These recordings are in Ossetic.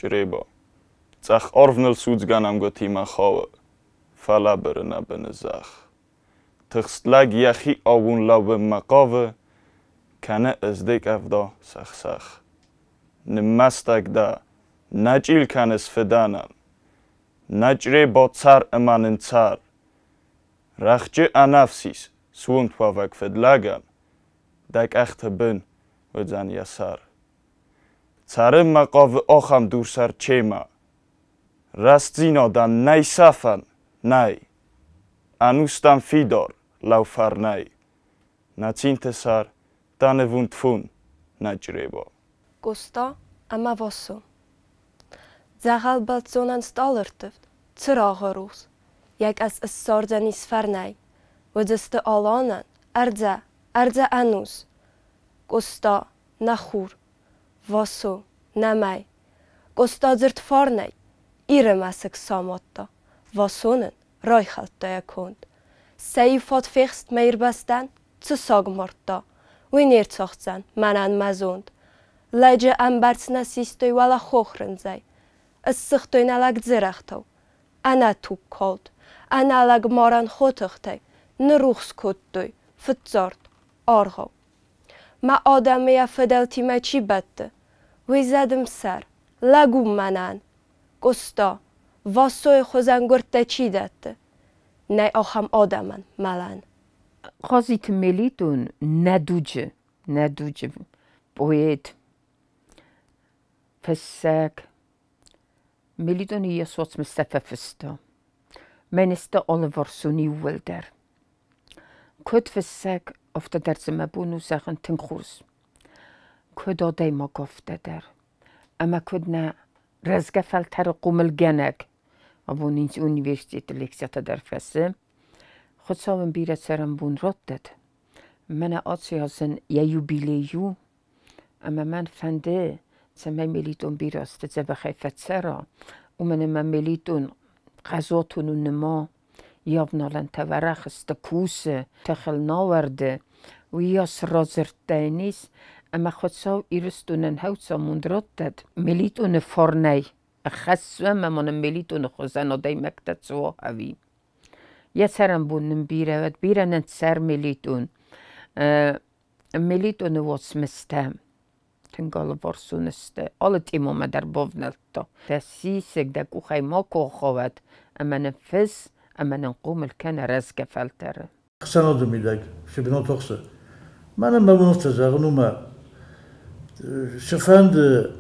Чъреба. Цъӕх арв ныл судзгӕ нӕмгуытимӕ хауы, фӕлӕбыры нӕ быны зӕхх. Тыхст лӕг йӕхи аууон лӕууынмӕ хъавы, кӕны ызды къӕвда сӕх-сӕх. Ныммӕстӕг дӕ, нӕ чъил кӕныс фыдӕнӕн. Нӕ Чъреба цӕр ӕмӕ нын цӕр. Рӕхджы ӕнӕфсис, суонтуӕвӕг фыдлӕгӕн дӕ къӕхты бын уыдзӕн йӕ сӕр. Цӕрынмӕ хъавы ахӕм дурсӕр чемӕ. Рӕстдзинадӕн нӕй сӕфӕн, нӕй. Ӕнустӕм фидар лӕу фӕрнӕй. Нӕ цинты сӕр, дӕ нывонд фон, нӕ Чъреба. Къоста ӕмӕ Васо. Дзӕгъӕл бӕлццонӕн стъалырттывд, цырагъы рухс, йӕ къӕс ыссардзӕнис фӕрнӕй. Уыдзысты Аланӕн ӕрдзӕ, ӕрдзӕ ӕнус. Къоста, нӕ хур, Васо, нӕ мӕй. Къоста дзырд фарнӕй Иры мӕсыг самадта, Васо нын райхӕлдта йӕ конд. Сӕ иу фат фехст мӕ Ирбӕстӕн цы саг мардта, уый не рцахсдзӕн мӕнӕн мӕ зонд. Лӕджы ӕмбӕрц нӕ систой уӕлӕ хохрындзӕй, Ыссыгътой нӕ лӕгдзырӕгътау, ӕнӕ тугкалд, ӕнӕ лӕгмарӕн хотыхтӕй ныррухс кодтой фыдцард аргъау. Мӕ адӕмы йӕ фыдӕлтимӕ чи бӕтты, уый зӕды мсӕр, лӕг у мӕнӕн. Къоста, Вассойы хуызӕн гуырдтӕ чи дӕтты, нӕй ахӕм адӕмӕн мӕлӕн. Хъазиты Мелитон нӕ дуджы, нӕ дуджы поэт, фыссӕг. Мелитоны йӕ соцмыстӕ фӕфыста. Мӕн сты алыварсон иууылдӕр. Куыд фыссӕг, афтӕ дӕр дзы мӕ бон у зӕгъын тынг хорз. Куыд адӕймаг, афтӕ дӕр. Ӕмӕ куыд нӕ рӕзгӕ фӕлтӕры хъомылгӕнӕг, абон университеты лекцитӕ дӕр фӕцы, Хуыцау ын бирӕ цӕрӕнбон раттӕд. Мӕнӕ аци азӕн йӕ юбилей у, ӕмӕ мӕн фӕнды, цӕмӕй Мелитон бирӕ азты дзӕбӕхӕй фӕцӕра, уымӕн ӕмӕ Мелитон хъазуатон у нымӕ, йе авналӕнтӕ уӕрӕх сты, кусы, тыхыл нӕ ауӕрды, уыйас радзырдта йын ис, ӕмӕ Хуыцау Ирыстонӕн хӕуцамонд раттӕд. Мелитоны фарнӕй ӕххӕссӕм ӕмӕ нын Мелитоны хуызӕн адӕймӕгтӕ цы уа ӕви. Йӕ цӕрӕнбон нын бирӕ уӕд, бирӕ нын цӕр Мелитон. Мелитоны уацмыстӕ тынг алыварсон сты, алы темӕмӕ дӕр бавнӕлдта. Дӕ сисӕг дӕ къухӕй макуы ахауӕд ӕмӕ нын фысс ӕмӕ нын хъомыл кӕна рӕзгӕ фӕлтӕры. Ӕхсӕнады мидӕг цы бынат ахсы. Мӕнӕн мӕ бон афтӕ зӕгъын у, мӕ цыфӕнды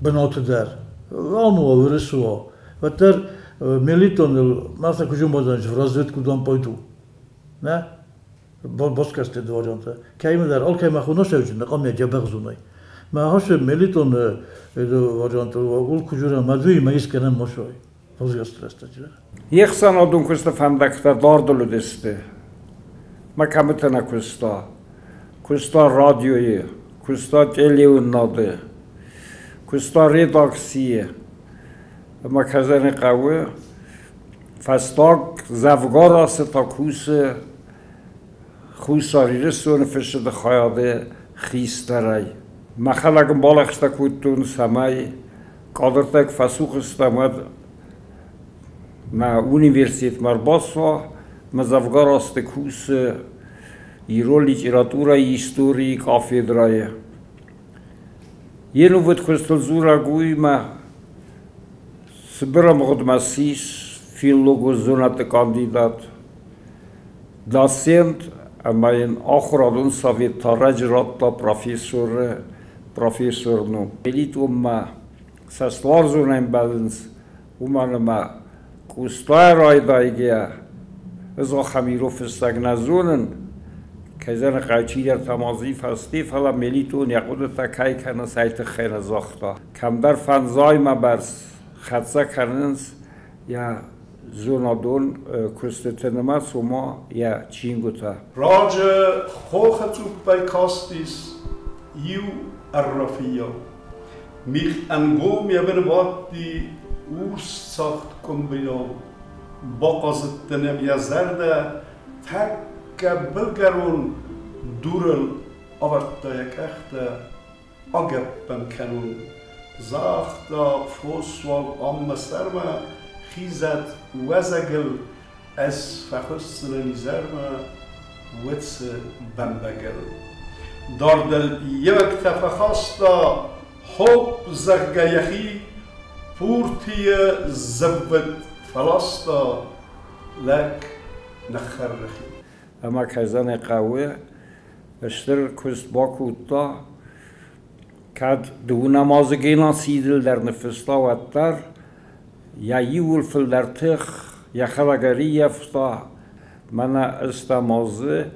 бынаты дӕр, ам уа, уырыс уа, уӕддӕр Мелитоныл афтӕ куы зымбадӕн в разведку дам пойду. Нӕ? Баскасты варианты. Кӕимӕдӕр алкӕмӕ хонасӕвджын къамя джабӕгъзунай. Мӕ хашы Мелитоны варианты ул куджура мадуи ма искӕнӕм мошой. Йе хсӕнадон куысты фӕндӕгтӕ дардыл уыдысты. Мӕ кӕмыты нӕ куыста. Куыста радиойы, куыста телеуынынады, куыста редакцийы. Ӕмӕ Казаны хъӕуы фӕстаг дзӕвгар ацыд та кусы Хуссар Ирыстоны фыссыды хайады хистӕрӕй. Мӕхӕдӕг ын балӕгъстӕ кодтон, цӕмӕй кадртӕ куы фӕцух стӕм, уӕд мӕ университетмӕ ӕрбацуа, мӕ дзӕвгар азты кусы ирон литературӕйы историйы кафедрӕйы. Йе нувыд куыстыл дзурӕг уыимӕ цыбыр ӕмгъуыдмӕ ссис филологон зонӕдты кандидат, доцент ӕмӕ йын ахуырадон совет та раджы радта профессоры профессоры ном. Элитонмӕ цӕстуарзон ӕмбӕлынц, уымӕн ӕмӕ Къостайӕ райдайгӕйӕ ӕз ахӕм ирон фыссӕг нӕ зонын, кӕй зӕгъын хъӕуы, чидӕртӕ ма дзы фӕсте, фӕлӕ Мелитон йӕ хъуыдытӕ кӕй кӕнынц, ай тыххӕй нӕ загъта. Кӕмдӕр фӕндзаймӕ бӕрц хӕццӕ кӕнынц йӕ зонадон куыстыты нымӕц, ома йӕ чингуытӕ. Раджы хохы цъуппӕй кастис иу ӕрра фыййау. Мигъ ӕнгом йӕ быны бадти урс цагъд къуымбилау. Бахъазыдтӕн ӕм йӕ зӕрдӕ, тӕккӕ былгӕрон дурыл авӕрдта йӕ къӕхтӕ. агӕппӕн кӕнон. Загъта, фос уал ам мӕ сӕрмӕ хизӕд уӕзӕгыл, ӕз фӕхуысдзынӕн изӕрмӕ уыцы бӕмбӕгыл. Дардыл йе фӕхаста, хоп, зӕгъгӕ, йӕхи пуртийы зыввытт фӕласта, лӕг ныххӕррӕгъ и. Ӕмӕ кӕй зӕгъын хъӕуы, стыр куыст бакодта, кӕд дыууынӕм азы геноцидыл дӕр ныффыста, уӕддӕр йӕ иууыл фылдӕр тых йӕхӕдӕг ӕрыййӕфта, мӕнӕ ӕстӕм азы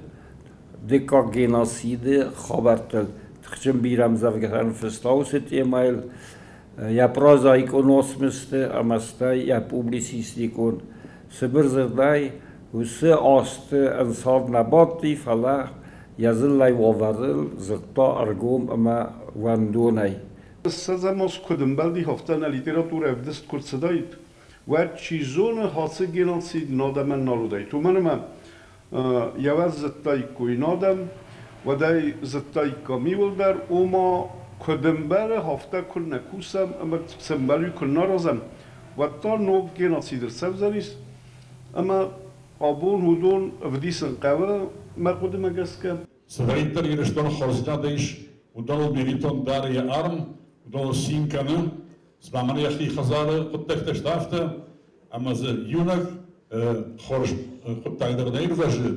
дыккаг геноциды хабӕрттыл тыхджын бирӕ ӕмдзӕвгӕтӕ ныффыста уыцы темӕйыл, йӕ прозаикон уацмысты ӕмӕ стӕй йӕ публицистикон. Цыбыр дзырдӕй, уыцы азты ӕнцад нӕ бадти, фӕлӕ йӕ дзыллӕй уавӕрыл дзырдта ӕргом ӕмӕ уӕндонӕй. Ссӕдзӕм аз куыд ӕмбӕлди, афтӕ нӕ литературӕ ӕвдыст куы рцыдаид, уӕд, чи зоны, ацы геноцид адӕмӕн нал уыдаид. Уымӕн ӕмӕ йӕ уӕд зыдтаиккой адӕм, уӕд ӕй зыдтаиккам иуылдӕр, ома куыд ӕмбӕлы, афтӕ куы нӕ кусӕм ӕмӕ цы ӕмбӕлы, куы нӕ аразӕм, уӕд та ног геноцид ӕрцӕудзӕнис ӕмӕ абон уыдон ӕвдисын хъӕуы, мӕ хъуыдымӕ гӕсгӕ. Цыдӕриддӕр Ирыстоны хорздзинад ис, уыдоныл Мелитон дары йӕ арм, уыдоныл цин кӕны, цыма мӕнӕ йӕхи хӕдзары хъуыддӕгтӕ сты афтӕ, ӕмӕ дзы иунӕг хорз хъуыддаг дӕр нӕ ирвӕзы,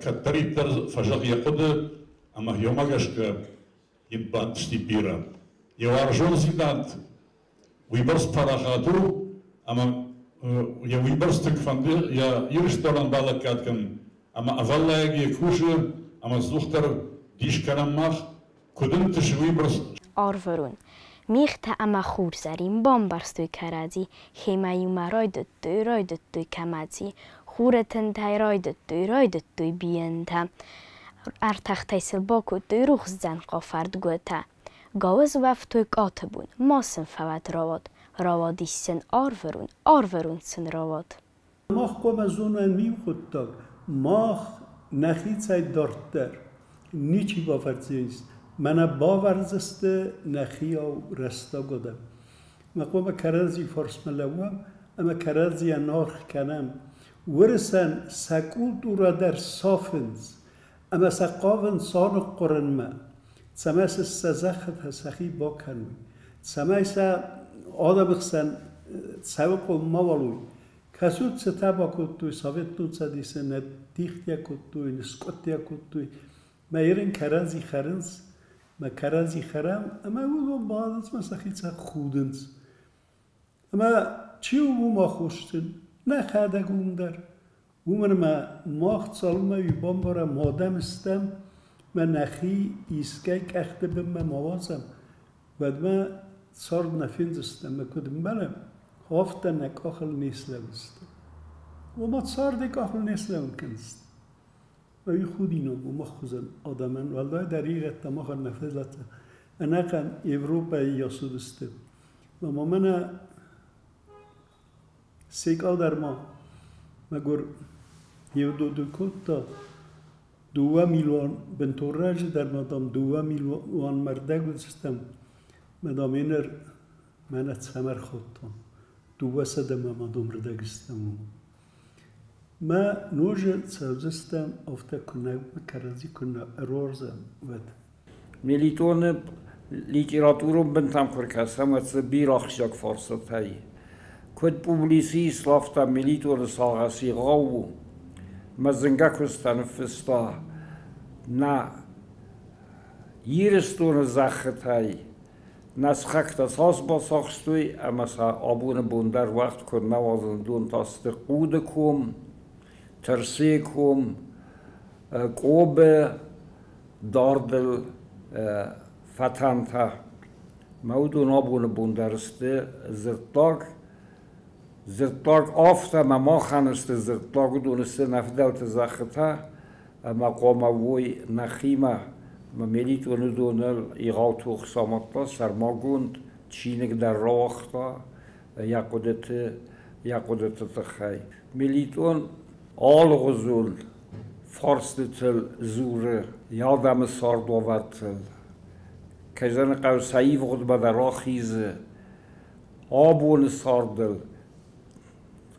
кӕддӕриддӕр фӕзӕгъы йӕ хъуыды ӕмӕ йомӕ гӕсгӕ йын бантысти бирӕ. Йӕ уарзондзинад уыйбӕрц парахат у, ӕмӕ йӕ уыйбӕрц тынг фӕнды йӕ Ирыстонӕн балӕггад кӕнын, ӕмӕ ӕвӕллайӕг йӕ кусы, ӕмӕ ӕдзухдӕр дис кӕнӕм мах, куыд ӕнтысы уыйбӕрц. Арвырон. Мигътӕ ӕмӕ хурзӕрин бамбӕрстой кӕрӕдзи, хемӕ иумӕ райдыдтой, райдыдтой кӕмӕдзи. Хуры тынтӕй райдыдтой, райдыдтой бийынтӕ. Ӕртӕхтӕй сыл бакодтой рухс дзӕнхъа фӕрдгуытӕ. Гауыз уӕфтой къаты бон, ма сын фӕуӕд рауад. Рауадис сын арвырон, арвырон сын рауад. Мах хъуамӕ зонӕм иу хъуыддаг: мах нӕхицӕй дарддӕр ничи бафӕрсдзӕнис, мӕнӕ бавӕрдзысты нӕхиау рӕстаг адӕм. Мӕ хъуамӕ кӕрӕдзи фарсмӕ лӕууӕм ӕмӕ кӕрӕдзийӕн аргъ кӕнӕм. Уырысӕн сӕ культурӕ дӕр сафынц ӕмӕ сӕ хъавынц аныхъхъуырынмӕ, цӕмӕй сӕ сӕ зӕххытӕ сӕхи бакӕной, цӕмӕй сӕ адӕмы хсӕн цӕуы мауал уой. Кӕсут, цытӕ бакодтой Советон Цӕдисы, нӕ дихтӕ кодтой, ныскъуыдтӕ кодтой. Мӕ ирын кӕрӕдзи хӕрынц, мӕ кӕрӕдзи хӕрӕм, ӕмӕ уыдон бадынц мӕ сӕхицӕн худынц. Ӕмӕ чи у уым аххосджын? Нӕхӕдӕг уым дӕр. Уымӕн ӕмӕ мах цалынмӕ уый бамбарӕм, адӕм стӕм, мӕ нӕхи искӕй къӕхты бынмӕ ма уадзӕм, уӕдмӕ цард нӕ фендзыстӕм ӕмӕ куыд ӕмбӕлӕм, афтӕ нӕ къахыл не слӕудзыстӕм. Ома царды къахыл не слӕууын кӕндзыстӕм. Уый худинаг у мах хуызӕн адӕмӕн, уӕлдайдӕр ирӕттӕ махӕн нӕ фыдӕлтӕ ӕнӕхъӕн Европӕйы йасыдысты. Ӕмӕ мӕнӕ Секъа дӕр ма, мӕгуыр, еу кодта, дыууӕ милуан бынтон раджы дӕр ма, дам, 2 милуан мӕрдӕг уыдзыстӕм, мӕ, дам, еныр мӕнӕ цӕмӕ рхаудтон, 200 ма, дам, рдӕг стӕм. Мӕ ноджы цӕудзыстӕм, афтӕ куы нӕ кӕрӕдзи куы нӕ ӕруарзӕм, уӕд. Мелитоны литературон бынтӕм куы ркӕсӕм, уӕд дзы бирӕ ахсджиаг фарстатӕ и. Куыд публицист, афтӕ Мелитоны сагъӕс егъау у. Мӕ зынгӕ куыстӕ ныффыста нӕ Ирыстоны зӕххытӕй нӕ сыхӕгтӕ цас бацахстой ӕмӕ сӕ абоны бон дӕр уӕгъд куы нӕ уадзынц, уыдон та сты Хъуды ком, Тырсыйы ком, Къобы, дардыл фӕтӕнтӕ. Мӕ уыдон абоны бон дӕр сты дзырддаг. Дзырддаг афтӕ ӕмӕ махӕн сты дзырддаг, уыдон сты нӕ фыдӕлты зӕххытӕ ӕмӕ хъуамӕ уой нӕхимӕ. Ӕмӕ Мелитон уыдоныл егъау тох самадта, сӕрмагонд чиныг дӕр рауагъта йӕ хъуыдыты тыххӕй. Мелитон алыгъуызон фарстытыл дзуры йӕ адӕмы цардуавӕртыл. Кӕй зӕгъын хъӕуы, сӕ ивгъуыдмӕ дӕр ахизы абоны цардыл.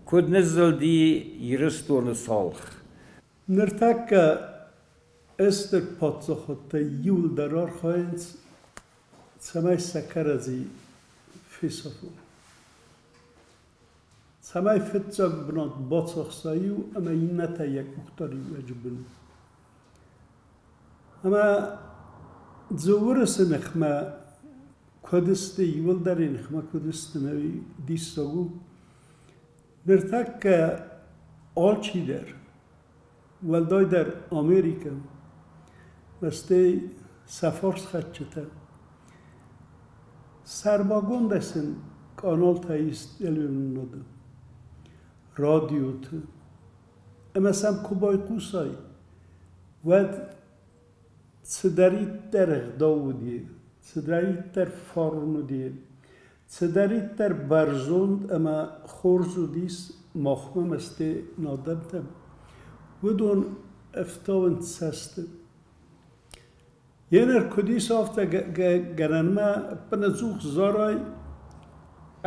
Куыд ныззылди Ирыстоны цалх? Ныртӕккӕ стыр паддзахадтӕ иуылдӕр архайынц, цӕмӕй сӕ кӕрӕдзи фесафой. Цӕмӕй фыццаг бынат бацахса иу ӕмӕ иннӕтӕ йӕ къухдариуӕджы бын. Ӕмӕ дзы уырысы ныхмӕ куыд сты, иуылдӕр йӕ ныхмӕ куыд сты, уый диссаг у. Ныртӕккӕ алчидӕр, уӕлдайдӕр Америкӕ, стӕй сӕ фарсхӕцджытӕ, сӕрмагондӕй сын къаналтӕ ис телеуынынады, радиоты. Ӕмӕ сӕм куы байхъусай, уӕд цыдӕриддӕр ӕгъдау уыди, цыдӕриддӕр фарн уыди, цыдӕриддӕр бӕрзонд ӕмӕ хорз уыдис махмӕ мӕсты адӕмтӕм, уыдон ӕфтауынц цӕсты. Еныр куыд ис афтӕ гӕнӕнмӕ ӕппынӕдзух зарай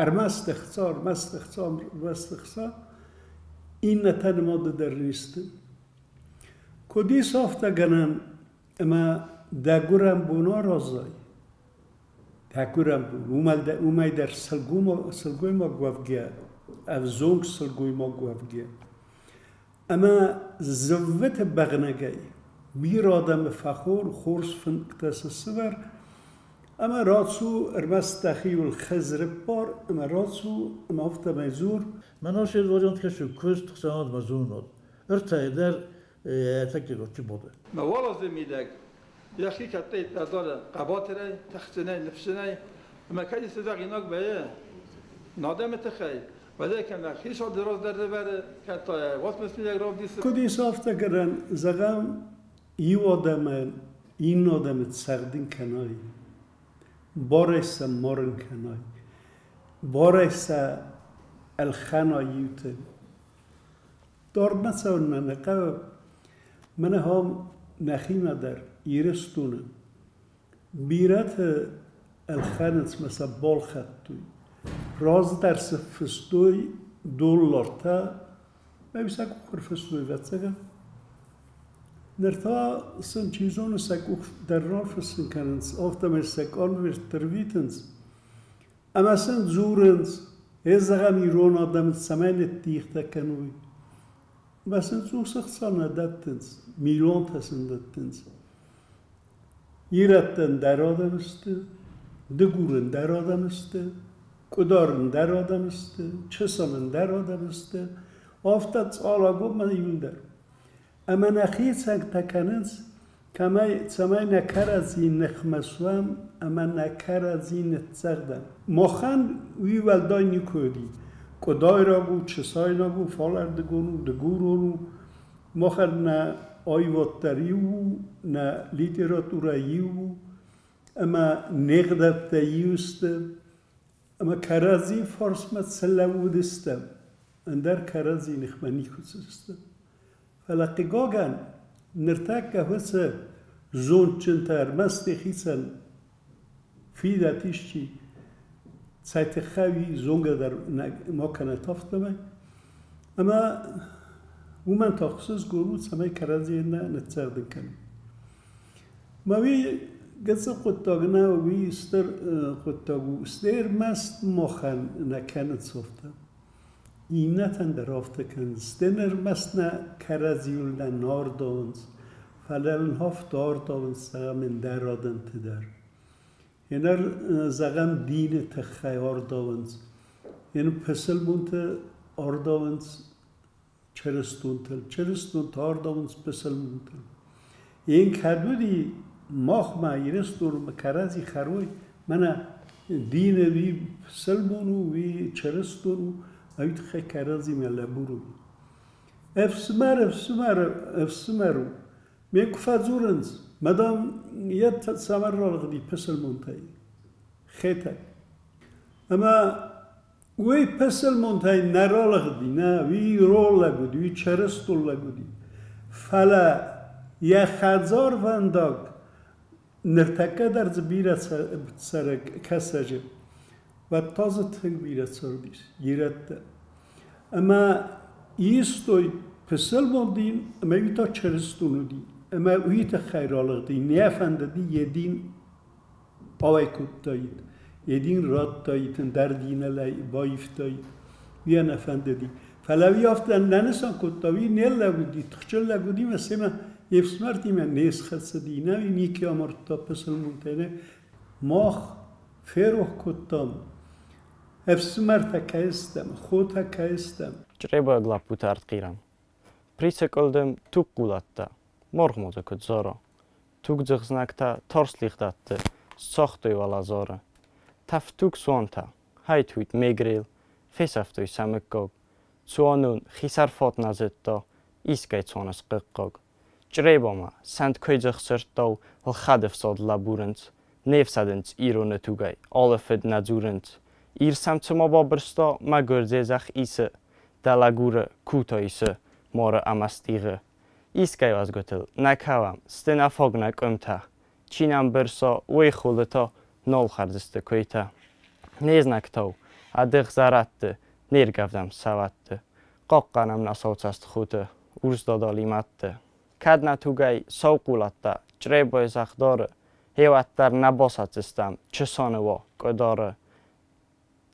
ӕрмӕст ӕхца, ӕрмӕст ӕхца, ӕрмӕст ӕхца, иннӕтӕ нымады дӕр не сты. Куыд ис афтӕ гӕнӕн, ӕмӕ дӕ гуырӕн бон аразай, дӕ гуырӕн бон, уымӕй дӕр сылгоймаг уӕвгӕ, ӕвзонг сылгоймаг уӕвгӕ, ӕмӕ зыввыты бӕгънӕгӕй бирӕ адӕмы фӕхор, хорз фынгтӕ сысывӕр, ӕмӕ рацу ӕрмӕст дӕхиуыл хызрыппар ӕмӕ рацу ӕмӕ афтӕмӕй дзур. Мӕнӕ се вариант кӕсы куыст, хсӕнадмӕ зонынад. Ӕртӕйы дӕр ӕцӕгдзинад боды. Мӕ уӕлазы мидӕг йӕхи кӕддӕриддӕр дары хъӕбатырӕй, тыхджынӕй, ныфсджынӕй ӕмӕ кӕд исты зӕгъинаг вӕййы адӕмы тыххӕй, уӕд ӕй кӕнӕ хицауады раздӕр нывӕры, кӕд та йӕ уацмыс мидӕг равдисы. Куыд ис афтӕ гӕнӕн, зӕгъӕм, иу адӕмӕн иннӕ адӕмы цӕгъдын кӕнай, барӕй сӕ марын кӕнай, барӕй сӕ ӕлхӕнай иуты. Дардмӕ цӕуынмӕ нӕ хъӕуы. Мӕнӕ ам нӕхимӕ дӕр, Ирыстоны, бирӕты ӕлхӕнынц мӕ сӕ балхӕдтой. Раздӕр цы фыстой доллартӕ, ӕви сӕ къух ӕрфыстой, ӕвӕццӕгӕн. Ныр та сын, чи зоны, сӕ къух дӕр рафыссын кӕнынц, афтӕмӕй сӕ конвертты рвитынц. Ӕмӕ сын дзурынц, ӕз зӕгъӕм ирон адӕмы цӕмӕй ныддихтӕ кӕной. Ӕмӕ сын цъус ӕхца нӕ дӕттынц, миллионтӕ сын дӕттынц. Ирӕттӕн дӕр адӕм сты, дыгурын дӕр адӕм сты, къуыдарын дӕр адӕм сты, чысылын дӕр адӕм сты, афтӕ цъалагоммӕ иуылдӕр. Ӕмӕ нӕ хицӕнтӕ кӕнынц, кӕмӕй, цӕмӕй нӕ кӕрӕдзи ныхмӕ суӕм ӕмӕ нӕ кӕрӕдзи ныццӕгъдӕм. Махӕн уый уӕлдай никуы уыди. Къуыдайраг у, чысайнаг у, фалӕрдыгон у, дыгурон у. Махӕн нӕ аивад дӕр иу у, нӕ литературӕ иу у, ӕмӕ не гъдӕуттӕ иу сты. Ӕмӕ кӕрӕдзи фарсмӕ цы лӕууыдыстӕм, ӕндӕр кӕрӕдзи ныхмӕ никуы цыдыстӕм. Фӕлӕ хъыгагӕн, ныртӕккӕ уыцы зондджынтӕ ӕрмӕст йӕхицӕн фидӕт исчи, цӕй тыххӕй уый зонгӕ дӕр ма кӕнӕт, афтӕмӕй. Ӕмӕ уымӕн та ӕхсызгон у, цӕмӕй кӕрӕдзийӕн нӕ ныццӕгъдын кӕнӕм. Мӕ уый гыццыл хъуыддаг нӕ, уый стыр хъуыддаг у. Стӕй ӕрмӕст махӕн нӕ кӕнынц афтӕ. Иннӕтӕн дӕр афтӕ кӕнынц. Стӕй ӕрмӕст нӕ кӕрӕдзиуыл нӕ нардауынц, фӕлӕ нын афтӕ ардауынц, зӕгъӕм, ӕндӕр адӕмты дӕр. Еныр, зӕгъӕм, дины тыххӕй ардауынц. Еныр пысылмонты ардауынц чырыстонтыл, чырыстонты ардауынц пысылмонтыл. Ен кӕд уыди махмӕ Ирыстонмӕ кӕрӕдзи хӕрой, мӕнӕ дины уый пысылмон у, уый чырыстон у, ӕви тыххӕй кӕрӕдзимӕ лӕбурой. Ӕфсымӕр, ӕфсымӕр, ӕфсымӕр у. Ме куы фӕдзурынц, мадам, йӕ цавӕр ралыгъди пысылмонтӕй? Хетӕг. Ӕмӕ уый пысылмонтӕй нӕ ралыгъди, нӕ, уый ирон лӕг уыди, уый чырыстон лӕг уыди. Фӕлӕ йӕ хӕдзарвӕндаг Ныртӕккӕ дӕр дзы бирӕ цӕрӕг кӕсӕджы, уӕд та дзы тынг бирӕ цардис ирӕттӕ. Ӕмӕ истой пысылмон дин ӕмӕ уый та чырыстон уыди. Ӕмӕ уый тыххӕй ралыгъди, нӕ фӕндыди йӕ дин ауӕй кодтаид, йӕ дин радтаид, ӕндӕр диныл ӕй баивтаид. Уый нӕ фӕндыди. Фӕлӕ уый афтӕ нӕ нысан кодта, уый не лӕууыди, тыхджын лӕг уыди ӕмӕ семӕ йе фсымӕртимӕ не схӕцыди, нӕ уый никуы амардта пысылмонтӕй, нӕ. Мах ферох кодтам, ӕфсымӕртӕ кӕй стӕм, хотӕ кӕй стӕм. Чъребаг лӕппутӕ ӕртхъирӕн. Присы къуылдым тугхъулӕттӕ, моргъмодзы куыд Зоро. Тугдзых знӕгтӕ тарст лигъдӕтты сцагътой уӕлӕ Зоры. Тӕфтуг цуантӕ, хайтуйт мегрел, фесӕфтой сӕ мыггаг. Цуанон хисӕрфат нӕ зыдта, искӕй цуаны схъыхъхъаг. Чъребамӕ сӕнт куыйдзых сырдтау лхӕды фсад лӕбурынц, не фсӕдынц ироны тугӕй, алы фыд нӕ дзурынц. Ир сӕм цыма бабырста, мӕгуыр дзедзӕх исы, дӕлӕ Гуры, Кутаисы, мары ӕмӕ стигъы. Искӕй уӕзгуытыл нӕ кӕуӕм, сты нӕ фаг нӕ къуымтӕ. Чи нӕм бырса, уый хъулы та нал хӕрдзысты куыйтӕ. Не знӕгтау ӕдых зӕрӕдты не ргӕвдӕм сӕвӕтты. Хъахъхъӕнӕм нӕ сауцӕст хуты, урсдадали мӕдты. Кӕд нӕ тугӕй сау хъулӕттӕ Чъребайы зӕхх дары, гъеуӕддӕр нӕ басӕтдзыстӕм чысаны уа Къуыдары.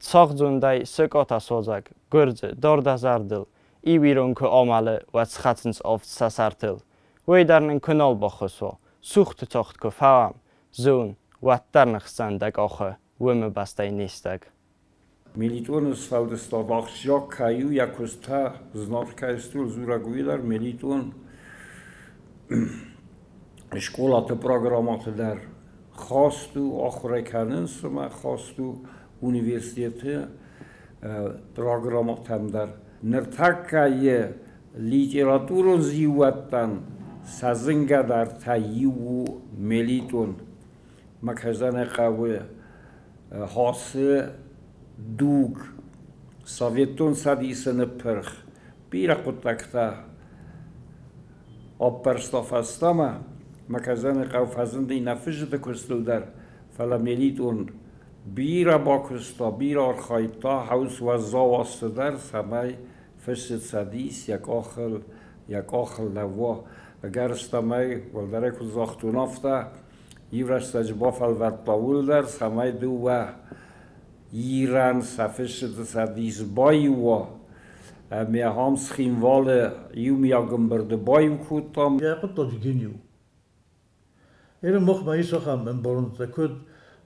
Цагъдзондӕй сыкъатӕ содзӕг, гуырдзы, дар дӕ зӕрдыл, иу ирон куы амӕлы, уӕд схӕцынц авд сӕ сӕртыл. Уый дӕр нын куы нал баххуыс уа, сухты цагъд куы фӕуӕм, зон, уӕддӕр ныхсдзӕн дӕ къахы уымы бӕстӕй не стӕг. Мелитоны сфӕлдыстад ахсджиаг кӕй у, йӕ куыст та зынаргъ кӕй сты, ууыл дзурӕг уый дӕр Мелитон скъолаты программӕты дӕр хаст у, ахуыр ӕй кӕнынц ӕмӕ хаст у университеты программӕтӕм дӕр. Ныртӕккӕйы литературон зиууӕттӕн сӕ зынгӕдӕртӕй иу у Мелитон. Мӕ кӕсӕнӕй хъӕуы Ацы дуг Советон Цӕдисы ныппырх бирӕ хъуыддӕгтӕ аппӕрста фӕстӕмӕ. Мӕ кӕсӕны хъӕу фӕзынди нӕ фысджыты куыстыл дӕр, фӕлӕ Мелитон бирӕ бакуыста, бирӕ архайдта хӕуц уӕззау азты дӕр, цӕмӕй Фыссы Цӕдис йӕ къахыл, йӕ къахыл лӕууа. Ӕгӕрыстӕмӕй, уӕлдӕрӕй куыд загътон, афтӕ иу рӕстӕджы бафӕлвӕрдта ууыл дӕр, цӕмӕй дыууӕ Ирӕн сӕ фысджыты Цӕдис баиу уа. Ӕмӕ ахӕм Цхинвалы иумиаг ӕмбырды баиу кодтам. Йӕ хъуыддаджы гени у. Эры махмӕ ис ахӕм ӕмбарынтӕ, куыд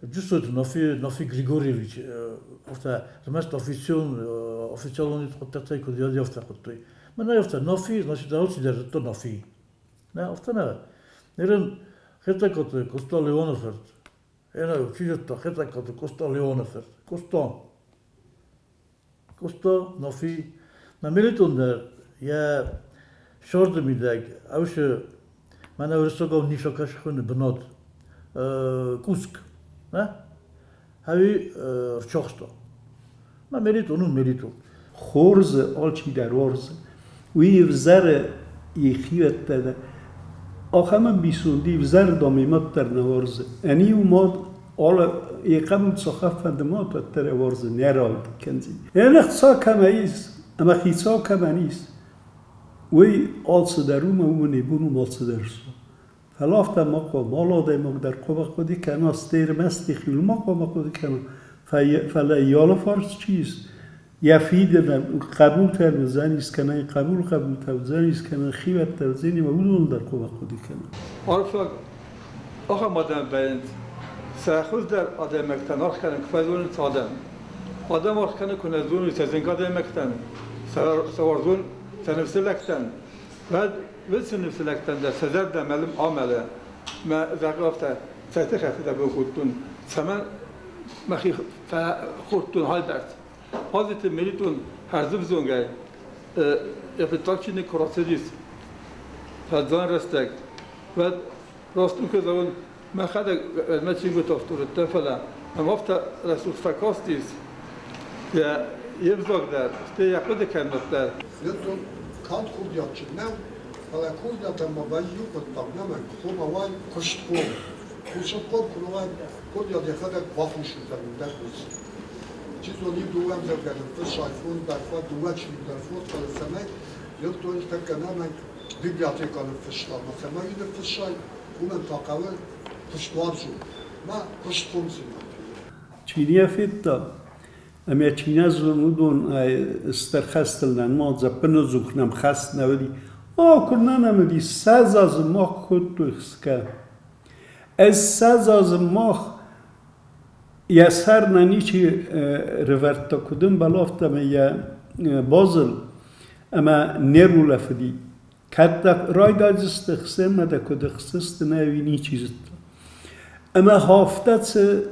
Джусойты Нафи, Нафи Григорьевич, афтӕ ӕрмӕст официон, официалон хъуыддӕгтӕй куыд афтӕ хуыдтой. Мӕнӕ афтӕ Нафи, значит, алчидӕр зыдта Нафи. Нӕ, афтӕ нӕ. Ныр Хетӕгкаты Къоста Леоны фырт. Ӕнӕ чи зыдта Хетӕгкаты Къоста Леоны фырт. Къоста. Къоста, Нафи. Нӕ Мелитон дӕр йӕ сӕрды мидӕг ӕвсы мӕнӕ уырыссагау ниша хуыны бынат Куск. Нӕ? Ӕви рчахста. Мӕ Мелитон у Мелитон. Хорзы алчидӕр уарзы. Уый ӕвзӕры йӕхиуӕттӕ дӕр. Ахӕм ӕмбисонд ӕвзӕр дам мад дӕр нӕ уарзы. Ӕниу мад алы йӕ хъӕбул цахӕмфӕнды мад, уӕддӕр ӕй уарзы, нӕ ралыг кӕндзӕн. Ӕнӕ хца кӕмӕ ис ӕмӕ хицау кӕмӕн ис, уый алцыдӕр у ӕмӕ уымӕн йӕ бон у алцыдӕр суа. Фӕлӕ афтӕ ма хъуамӕ алы адӕймаг дӕр хъуамӕ хъуыды кӕна, ӕрмӕст йӕхиуыл ма хъуамӕ хъуыды кӕна, фӕлӕ йӕ алыфарс чи ис, йӕ фидӕнӕн хъӕбултӕ уыдзӕнис кӕнӕ йӕ хъӕбулы хъӕбултӕ уыдзӕнис кӕнӕ хиуӕттӕ уыдзӕни ӕмӕ уыдоныл дӕр хъуамӕ хъуыды кӕна. Арфаг ахӕм адӕм вӕййынц, сӕ хуыздӕр адӕймӕгтӕн аргъ кӕнын куы фӕзонынц адӕм. Адӕм аргъ кӕнын куы нӕ зоной сӕ зынг адӕймӕгтӕн, сӕ уарзон, сӕ ныфсы лӕгтӕн, уӕд уыцы ныфсы лӕгтӕн дӕр сӕ зӕрдӕ мӕлын амӕлы. Мӕ зӕгъы афтӕ, цӕй тыххӕй фыдӕбон кодтон, цӕмӕн мӕхи фӕхордтон хайбӕрц. Хъазиты Мелитон хӕрзӕвзонгӕй йӕ фыццаг чиныг куы рацыдис фӕдзӕн рӕстӕг, уӕд раст куы зӕгъон, мӕхӕдӕг мӕ чингуыты автор уыдтӕн, фӕлӕ мӕм афтӕ рӕсугъд фӕкастис йӕ йе взаг дӕр, стӕй йӕ хъуыды кӕнынад дӕр. Мелитон канд курдиатджын нӕу, фӕлӕ курдиатӕн ма вӕййы иу хъуыддаг, нӕмӕнг, хъуамӕ уай куыстхъом. Кусынхъом куы нӕ уай, курдиат йӕхӕдӕг бахус уыдзӕн уыдӕр уыц. Чи зоны, иу дыууӕ ӕмдзӕвгӕ ныффыссай, фондз дӕр фод, дыууӕ чиныг дӕр фод, фӕлӕ цӕмӕй Елтойы тӕккӕ нӕмӕнг библиотекӕ ныффыста, ӕмӕ цӕмӕй уый ныффыссай, уымӕн та хъӕуы куыстуарзон мӕ куыстхъомдзинад. Чи не федта ӕмӕ чи нӕ зоны, уыдон ӕй стыр хӕстыл нӕ нымадза, ӕппынӕдзух нӕм хӕст нӕ уыди. О, куы нӕ нӕм уыди, 20 азы мах кодтой хсгӕ. Ӕз 20 азы мах йӕ сӕр нӕ ничи рывӕрдта, куыд ӕмбӕлы, афтӕмӕй йӕ базыл ӕмӕ не рулӕфыди. Кӕддӕр райдайдзысты хсӕнмӕ дӕ куыд ӕхсысты, нӕ уый ничи зыдта. Ӕмӕ афтӕ цы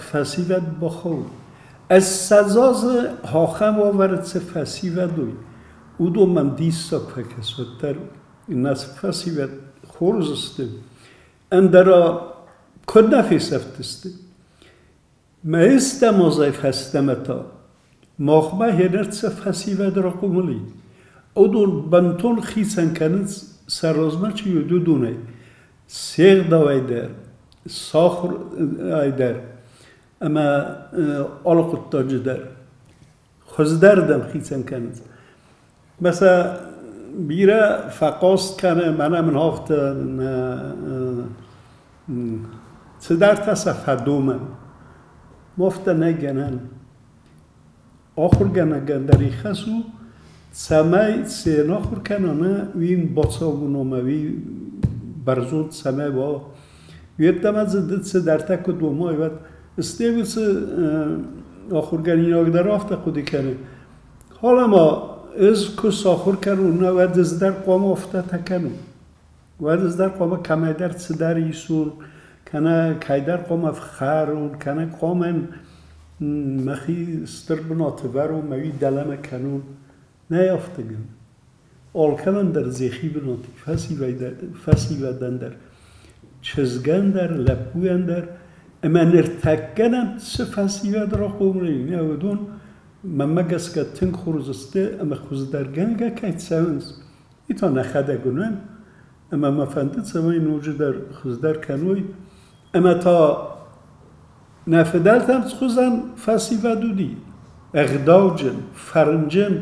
фӕсивӕд бахауд. Ӕз 20 азы ахӕм уавӕры цы фӕсивӕд уый, уыдон мӕм диссаг фӕкӕсы, уӕддӕр нӕ фӕсивӕд хорз сты, ӕндӕра куыд нӕ фесӕфтысты. Мӕ азӕй фӕстӕмӕ та махмӕ хенӕрцӕ фӕсивӕд рахъомыл и. Уыдон бынтон хицӕн кӕнынц, сӕ размӕ чи уыд, уыдонӕй. Се гъдауӕй дӕр, сахуырӕй дӕр ӕмӕ алы хъуыддаджы дӕр. Хуыздӕрдӕм хицӕн кӕнынц. Мӕ сӕ бирӕ фӕхъаст кӕны, мӕнӕ мын афтӕ цыдӕртӕ сӕ фӕдомӕн. Афтӕ нӕй гӕнӕн. Ахуыргӕнӕгӕн дӕр ихӕс у, цӕмӕй се нахуыр кӕна, нӕ, уый бацӕуон ӕмӕ уый бӕрзонд цӕмӕй уа. Уеддӕмӕ дзы ды цыдӕртӕ куы домай, уӕд стӕй уыцы ахуыргӕнинаг дӕр афтӕ хъуыды кӕны. Фӕлӕ ма ӕз куы сахуыр кӕнон, нӕ, уӕд ӕз дӕр хъуамӕ афтӕтӕ кӕнон. Уӕд ӕз дӕр хъуамӕ кӕмӕйдӕр цыдӕр исон, кӕнӕ кӕйдӕр хъуамӕ фхӕрон, кӕнӕ хъуамӕ мӕхи стыр бынаты вӕрон, мӕ уый дӕлӕмӕ кӕнон. Нӕй афтӕ гӕнӕн. Алкӕмӕн дӕр дзехи бынат фӕсивӕдӕн дӕр, чызгӕн дӕр, лӕппуйӕн дӕр. Ӕмӕ ныртӕккӕ нӕм цы фӕсивӕд рахъомыл и, нӕ уыдон, мӕнмӕ гӕсгӕ, тынг хорз сты ӕмӕ хуыздӕргӕнгӕ кӕй цӕуынц, уый та нӕхӕдӕг уынӕм. Ӕмӕ мӕ фӕнды, цӕмӕй ноджыдӕр хуыздӕр кӕной. Ӕмӕ та нӕ фыдӕлтӕм цхуызӕн фӕсивӕд уыди, ӕгъдауджын, фӕрнджын,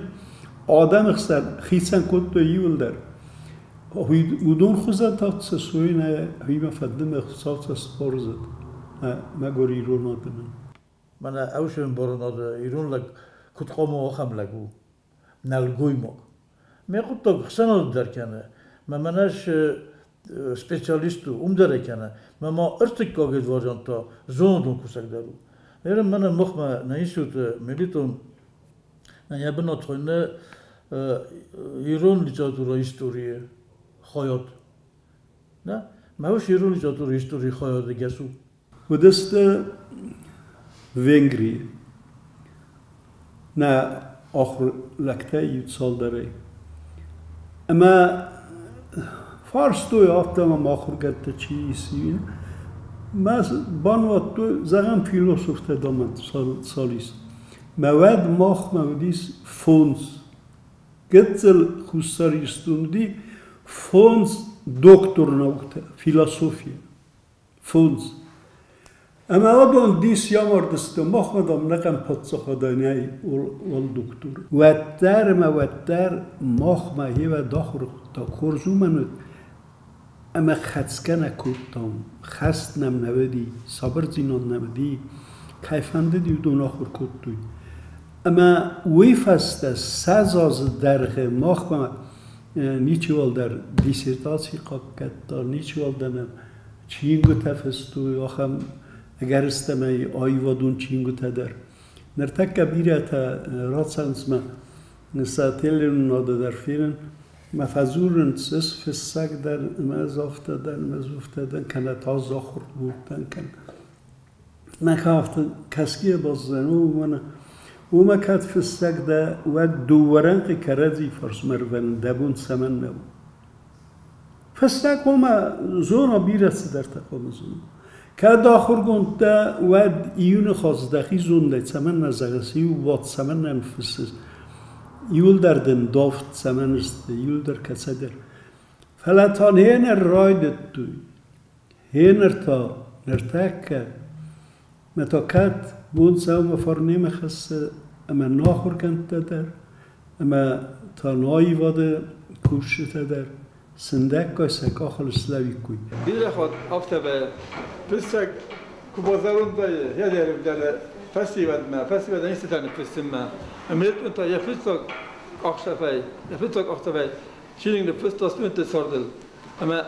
адӕмы хсӕн хицӕн кодтой иуылдӕр. Уыдон хуызӕн та цы суой, нӕ уыимӕ фӕнды мӕ Хуыцау сӕ схорзӕд, мӕгуыр ирон адӕмӕн. Мӕнӕ ӕвсӕнбарынады ирон лӕг куыд хъуамӕ ахӕм лӕг у, нӕлгоймаг. Ме хъуыддаг ӕхсӕнады дӕр кӕны, мӕ мӕнӕ специалист у, уым дӕр ӕй кӕны. Мӕ ма ӕртыккаг вариант та зонадон кусӕг дӕр у. Ныр мӕнӕ махмӕ нӕ институты Мелитон йӕ бынат хуыйны ирон литературӕйы историйы хайад. Нӕ? Мӕ ус ирон литературӕйы историйы хайады гӕс у. Уыдысты Венгрийы. Нӕ ахуыр лӕгтӕй иу цалдӕрӕй. Ӕмӕ фарстой афтӕ мӕм ахуыргӕндтӕ чи ис, мӕ бануадтой, зӕгъӕм, философтӕ домӕн цал ис. Мӕ уӕд махмӕ уыдис фондз. Гыццыл Хуссар Ирыстон уыди фондз доктор наукӕ, философийӕ. Фондз. Ӕмӕ уыдон дис амардысты, махмӕ, дам, нӕхъӕн паддзахадӕй нӕй ол дохтур. Уӕддӕр ӕмӕ уӕддӕр махмӕ хевӕд ахуыр кодта, хорз уымӕн уыд, ӕмӕ хӕцгӕ нӕ кодтам, хӕст нӕм нӕ уыди, сабырдзинад нӕм уыди, кӕй фӕндыди, уыдон ахуыр кодтой. Ӕмӕ уый фӕстӕ 20 азы дӕргъы махмӕ ничиуал дӕр диссертаци хъахъхъӕдта, ничиуал дӕр нӕм чингуытӕ фыстой, ахӕм ӕгӕрыстӕмӕй аивадон чингуытӕ дӕр. Ныртӕккӕ бирӕтӕ рацӕуынц мӕ сӕ телеуынынады дӕр фенын, мӕ фӕдзурынц, ӕз фыссӕг дӕн, ӕмӕ ӕз афтӕ дӕн, ӕмӕ ӕз уфтӕ дӕн, кӕнӕ та ӕз ахуыргонд дӕн, кӕнӕ. Мӕ афтӕ кӕсгӕ баззайын, уымӕн уымӕ кӕд фыссӕг дӕ, уӕд дыууӕ рӕнхъы кӕрӕдзи фарсмӕ рвӕнын дӕ бон цӕмӕннӕ у? Фыссӕг хъуамӕ зона бирӕ цыдӕртӕ хъуамӕ зона. Кӕд ахуыргонд дӕ, уӕд иу ныхас дӕхи зондӕй цӕмӕннӕ зӕгъыс, иу уат цӕмӕннӕ ныффыссыс, иуылдӕр дын давд цӕмӕн сты, иуылдӕр кӕцӕйдӕр. Фӕлӕ та не райдыдтой. Гъеныр та, ныртӕккӕ, мӕ та кӕд бонцаумӕ фарнемӕ хӕссы ӕмӕ нӕ ахуыргӕндтӕ дӕр, ӕмӕ та нӕ аивады кусджытӕ дӕр сындӕггай сӕ къахыл слӕууиккой. Бирӕ хатт афтӕ вӕййы, фыссӕг куы базӕронд вӕййы йӕ дӕр фӕсивӕдмӕ, фӕсивӕдӕн истытӕ ныффыссынмӕ. Ӕмӕ та йӕ фыццаг ӕхсӕвӕй, йӕ фыццаг ӕхсӕвӕй чиныг ныффыста студентты цардыл. Ӕмӕ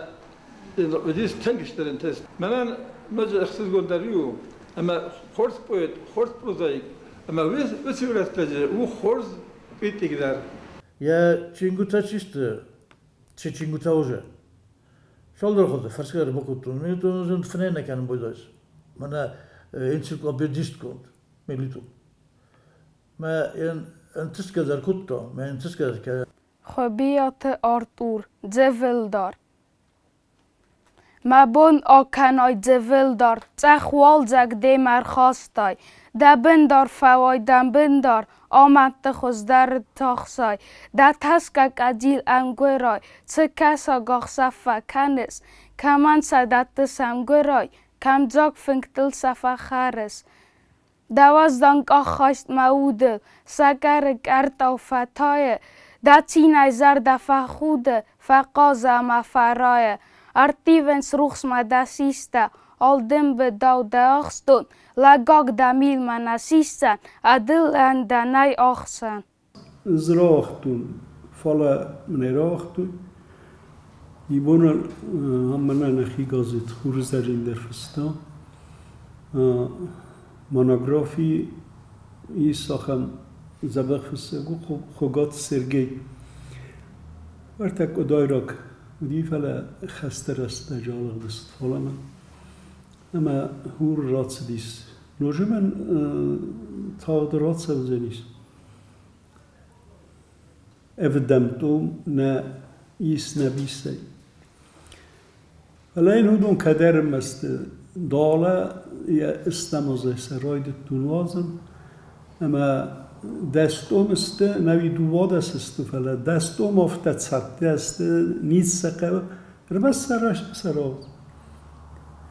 уыдис тынг стыр ӕнтыст. Мӕнӕн ноджы ӕхсызгондӕр у, ӕмӕ хорз поэт, хорз прозаик, ӕмӕ уыцы рӕстӕджы у хорз критик дӕр. Йӕ чингуытӕ чи сты, чи чингуытӕ уже. Цалдӕр хатты фӕрсгӕ дӕр бакодтон. Мелитон фынӕй нӕ кӕнын байдайыс. Мӕнӕ энциклопедистгонд Мелитон. Мӕ ӕнтысгӕ дӕр кодта, мӕ ӕнтысгӕ дӕр кӕны. Хуыбиаты Артур, Дзывылдар. Мӕ бон акӕнай, Дзывылдар, цъӕх уалдзӕг демӕ рхастай, Дӕ бындар фӕуай дӕ бындар, амӕдты хуыздӕр ртахсай, Дӕ тасгӕ къӕдзил ӕнгуырӕй цы кӕсаг ӕхсӕв фӕкӕныс, Кӕмӕн сӕ дӕттыс ӕмгуырӕй, кӕм дзаг фынгтыл сӕ фӕхӕрыс. Дӕ уӕздан къаххаст мӕ удыл сӕкӕры къӕрттау фӕтайы, Дӕ цинӕй зӕрдӕ фӕхуды, фӕхъазы ӕмӕ фӕрайы. Ӕрттивынц рухсмӕ дӕ систӕ, алдымбыдау дӕ ахстон, Лӕгаг дӕ милмӕ нӕ сисдзӕн, ӕдылӕн дӕ нӕй ахсӕн. Ӕз рауагътон, фӕлӕ мын ӕй рауагътой. Ибон ам мӕнӕ нӕхи газет Хурзӕрин дӕр фыста. Монографи ис ахӕм дзӕбӕх фыссӕг у Хуыгаты Сергей. Ӕртӕ къуыдайраг уыди, фӕлӕ хӕсты рӕстӕджы алыгъдысты фалӕмӕ. Ӕмӕ хур рацыдис. Ноджы мын тагъд рацӕудзӕнис. Ӕвдӕмтъом нӕ ис нӕ бисӕй. Фӕлӕ йын уыдон кӕд ӕрмӕст далӕ йӕ ыстӕмазӕй сӕ райдыдтон уадзын, ӕмӕ 10 томы сты, нӕуи 12 сты, фӕлӕ 10 томы афтӕ цӕттӕ сты, ницы сӕ хъӕуы, ӕрмӕст сӕ раст сӕ рауадз.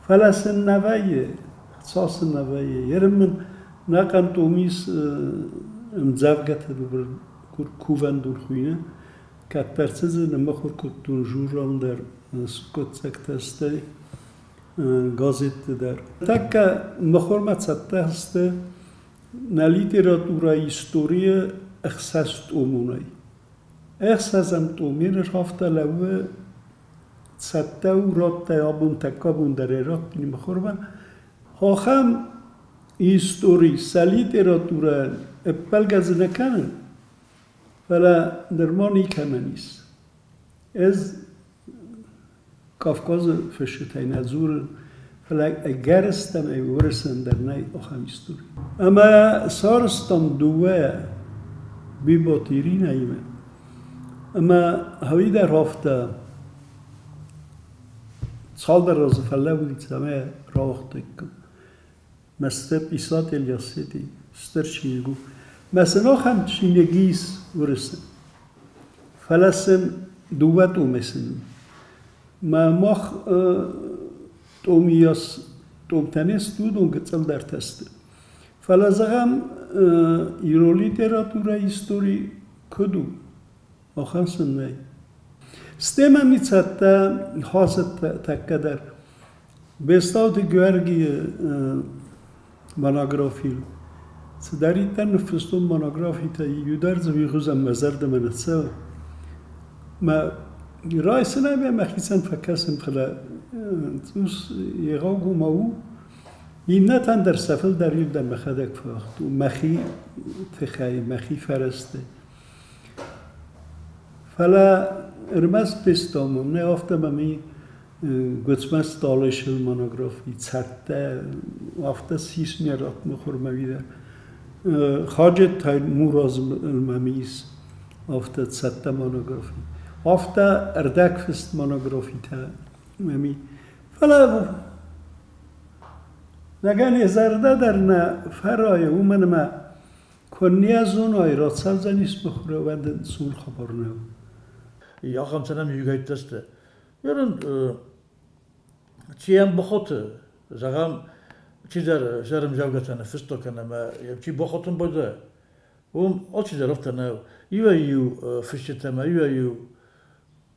Фӕлӕ сын нӕ вӕййы, хца сын нӕ вӕййы. Ерын мын нӕхъӕн том ис ӕмдзӕвгӕтӕ кувӕндон хуыйны. Кӕддӕр дзы ныммыхуыр кодтон журнал дӕр, скъуыддзӕгтӕ, стӕй газетты дӕр. Тӕккӕ мыхуырмӕ цӕттӕ сты нӕ литературӕйы историйы 6 томонӕй. Ӕхсӕзӕм том афтӕ лӕууы цӕттӕ у радтай абон тӕккӕ абон дӕр ӕй раттин мыхуырмӕ. Ахӕм истори сӕ литературӕ ӕппӕлгӕ дзы нӕ кӕнын, фӕлӕ нырма никӕмӕн ис. Ӕз Кавказы фысджытӕй нӕ дзурын, фӕлӕ ӕгӕрыстӕмӕй Уырысӕн дӕр нӕй ахӕм истори. Ӕмӕ сарӕзтам дыууӕ Биботы Иринӕимӕ. Ӕмӕ хауи дӕр афтӕ цалдӕр азы фӕлӕууыди, цӕмӕй рауагътаиккам. Мӕсты писатель Ясети стыр чиныг у. Мӕ сын ахӕм чиныг ис Уырысы. Фӕлӕ сын дыууӕ томы сын. Мӕ мах томийас томтӕ не сты, уыдон гыццылдӕртӕ сты. Фӕлӕ зӕгъӕм, ирон литературӕйы истори куыд у, ахӕм сын нӕй. Стӕй мӕм цӕттӕ хӕцыд тӕккӕ дӕр. Бестауты Георгийы монографийыл. Цыдӕриддӕр ныффыстон монографитӕ, иу дӕр дзы уый хуызӕн мӕ зӕрдӕмӕ нӕ цӕуы. Мӕ райсынӕй мӕ мӕхицӕн фӕкӕсын, фӕлӕ цъус егъаугомау у. Иннӕтӕн дӕр сӕ фылдӕр иу дӕр мӕхӕдӕг фӕуагътон, мӕхи тыхӕй, мӕхи фӕрӕзтӕй. Фӕлӕ ӕрмӕст Бестаумӕ нӕ, афтӕ мӕм и Гуыцмӕзты Алешыл монографи цӕттӕ, афтӕ сис ме ратмыхуырмӕ дӕр. Хаджет Мураз мӕм ис афтӕ цӕттӕ монографи. Афтӕ ӕрдӕгфыст монографитӕ мӕм и. Фӕлӕ лӕгӕн йӕ зӕрдӕ дӕр нӕ фӕрайы, уымӕн ӕмӕ куы не зоной, рацӕудзӕнис мыхуыры, уӕд ын хабар нӕу. Ахӕм цӕрӕм иугӕйттӕ сты. Ерын Чи йӕм бахуты, зӕгъӕм, чидӕр зӕрымзӕвгӕтӕ ныффыста кӕнӕ ма чи бахутын байдайа, уым алчидӕр афтӕ нӕу. Иуӕй-иу фысджытӕ ӕмӕ иуӕй-иу,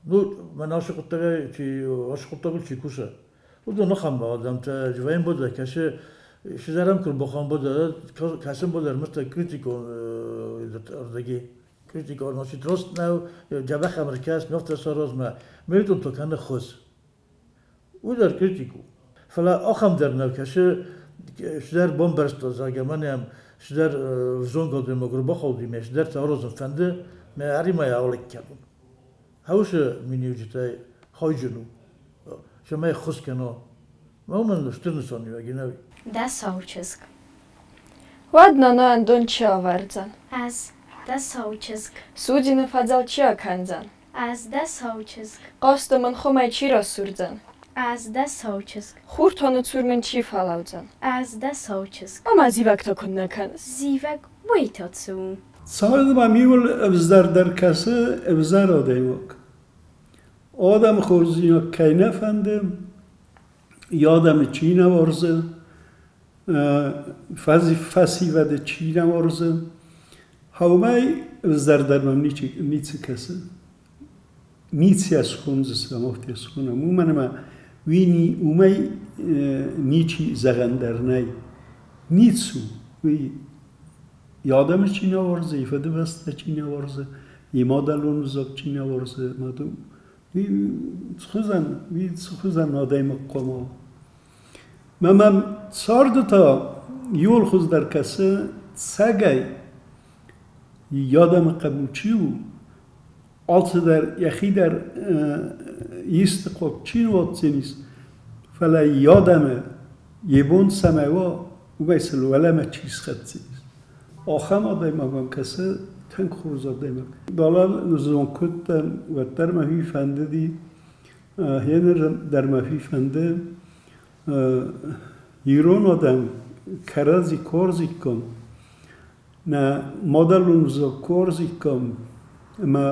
ну, мӕнӕ ацы хъуыддагӕй чи ацы хъуыддагыл чи кусы, уыдон ахӕм адӕмтӕ вӕййын бодӕ кӕсы, цыдӕр ӕм куы рбахауын бодӕ, кӕсын бодӕ ӕрмӕстдӕр критикон ӕрдӕги. Критикон, значит, рост нӕу, дзӕбӕх ӕм ӕркӕс, афтӕ саразмӕ. Мелитон та кӕны хуыз. Уый дӕр критик у. Фӕлӕ ахӕм дӕр нӕ кӕсы, цыдӕр бамбӕрста, зӕгъгӕ, мӕнӕ ам цыдӕр взонг адӕймаг ӕрбахауди, мӕ цыдӕртӕ аразын фӕнды, мӕ ӕри-ма йӕ алыг кӕнон. Хӕусы миниуджытӕй хайджын у, цӕмӕй ӕххуыс кӕна. Мӕ уымӕн стыр нысаниуӕг и нӕуи. Дӕ сау чызг. Уӕд нана ӕндон чи авӕрдзӕн? Ӕз, дӕ сау чызг. Судзины фӕдзӕл чи акӕндзӕн? Ӕз дӕ сау чызг. Хъазты мын хуымӕй чи расурдзӕн? Ӕз дӕ сау чызг. Хуртоны цур мын чи фӕлӕудзӕн? Ӕз дӕ сау чызг. Ӕмӕ зивӕг та куыннӕ кӕныс? Зивӕг уый та цы у? Цалынмӕ миуыл ӕвзӕрдӕр кӕсы ӕвзӕр адӕймаг. Адӕмы хорздзинад кӕй нӕ фӕнды, йӕ адӕмы чи нӕ уарзы, фӕсивӕды чи нӕ уарзы, Хъӕумӕ ӕвзӕрдӕр мӕм ницы кӕсы. Ницы йӕ схондзыстӕм, афтӕ йӕ схонӕм. Уымӕн ӕмӕ уымӕй ничи зӕгъӕн дӕр нӕй. Ницы у. Уый йӕ адӕмы чи нӕ уарзы, йӕ фыдыбӕстӕ чи нӕ уарзы, йӕ мадӕлон ӕвзаг чи нӕ уарзы, уый цыхуызӕн адӕймаг хъуамӕ уа. Мӕ мӕм царды та иуыл хуыздӕр кӕсы цӕгӕй йӕ адӕмы хъӕбул чи у, алцыдӕр йӕхи дӕр исты хъуаг чи ныуадздзӕнис, фӕлӕ йӕ адӕмы йӕ бон цӕмӕй уа, уымӕй сыл уӕлӕмӕ чи схӕцдзӕнис. Ахӕм адӕймагӕн кӕсы тынг хорз адӕймаг. Далӕ ныззон кодтам, уӕддӕр мӕхи фӕндыди Гъеныр дӕр мӕхи фӕнды ирон адӕм кӕрӕдзи корзиккам, нӕ мадӕлон ӕвзаг корзиккам ӕмӕ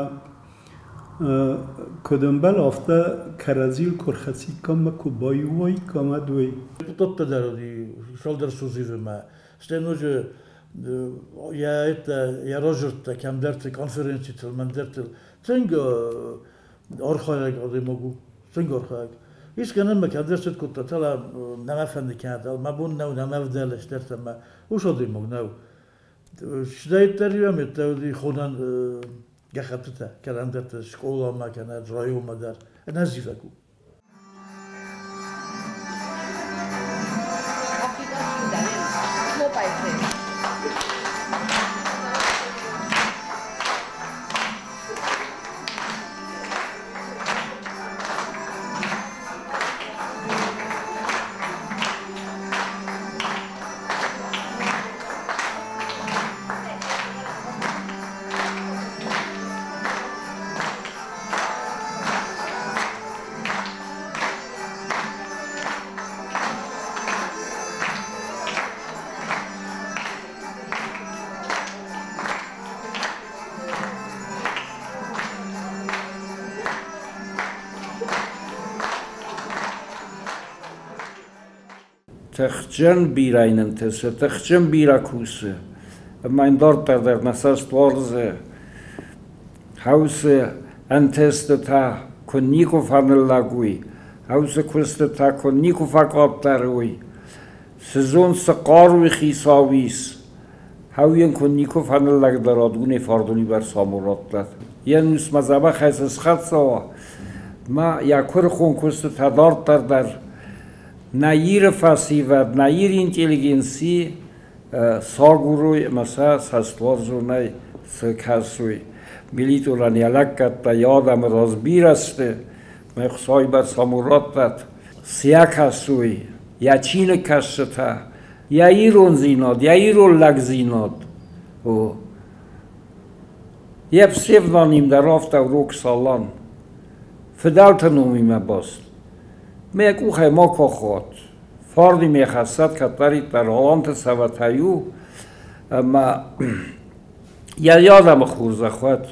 куыд ӕмбӕлы, афтӕ кӕрӕдзийыл куы рхӕциккам ӕмӕ куы баиу уаиккам, уӕд уый. Депутаттӕ дӕр уыди цалдӕр созывы стӕй ноджы йӕ йӕ разырдта кӕмдӕрты конференцитыл, мӕндӕртыл. Тынг архайӕг адӕймаг у, тынг архайӕг. Искӕнӕн мӕ кӕддӕр цыд кодта, тала нӕмӕ фӕнды кӕнӕ, мӕ бон нӕу, нӕмӕ вдӕлы стӕртӕ мӕ ус адӕймаг нӕу. Сдӕйддӕр иуӕм уыди хонӕн гӕххӕттытӕ, кӕдӕмдӕрты скъоламӕ кӕнӕ районмӕ дӕр. Ӕнӕзивӕг у. Тыхджын бирӕ йын ӕнтысы, тыхджын бирӕ кусы. Ӕмӕ йын дарддӕр дӕр нӕ цӕст уарзы. Хӕусы ӕнтыстытӕ куы никуы фӕныллӕг уый, хӕусы куыстытӕ куы никуы фӕкъаддӕр уый. Цы зонд, цы хъаруйы хицау ис, хӕуйӕн куы никуы фӕныллӕгдӕр уа дуне фӕрдуни бӕрц амурӕдтӕ. Йе нусмӕ дзӕбӕхӕй цы схӕццӕ уа, ма йӕ куырыхон куыстытӕ дарддӕр дӕр нӕ Иры фӕсивӕд, нӕ Иры интеллигенци сагурой ӕмӕ сӕ цӕстуарзонӕй цы кӕсой. Мелитонӕн йӕ лӕггӕдтӕ йӕ адӕмы раз бирӕ сты, мӕ Хуыцауы бӕрц амурӕдтӕт. Цы йӕ кӕсой, йӕ чиныгкӕсджытӕ, йӕ ирондзинад, йӕ ирон лӕгдзинад. О. Йӕ псевдоним дӕр афтӕ урок Салан. Фыдӕлты номимӕ баст. Мӕ къухӕй ма кохот. Фарни ме хӕссӕд кӕддӕриддӕр Аланты цӕвӕтӕй у, ӕмӕ йӕ адӕмы хорзӕх уӕд.